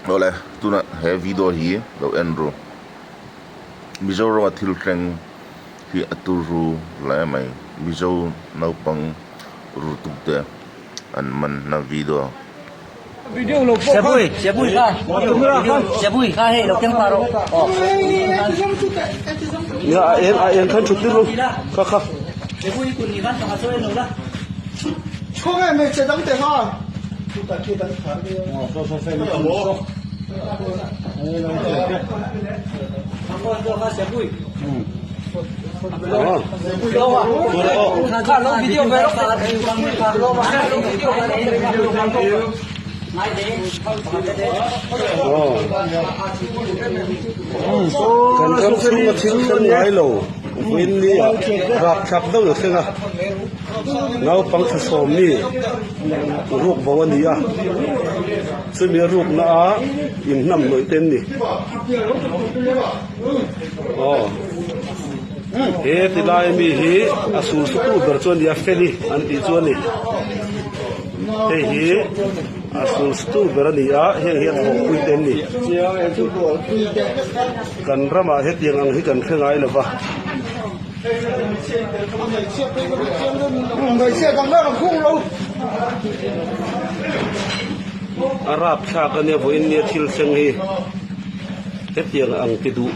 Awle tunah he video hi lo en ru Mizoram a thil thleng hi a turu hle mai Mizo naupang rutuk te an man na video. Kan ram chhunga thil thleng ngai lo vawiin ni ah rapthlak deuh a thleng a naupang thla sawm mi ruk bo a ni a chumi a rukna a inhnam hnawih te an ni aw he ti lai ami hi a sul su tu ber chu a ni a feli an tih chu a ni. Hei hi a sulstu ber a ni a, heng hi a thawhpui te an ni. Kan ramah hetiang ang hi kan hre ngai lo va. A rapthlak a nia vawiin nia thil thleng hi hetiang ang ti duh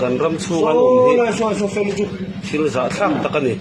kan ram chhung an awm hi thil zahthlak tak a ni.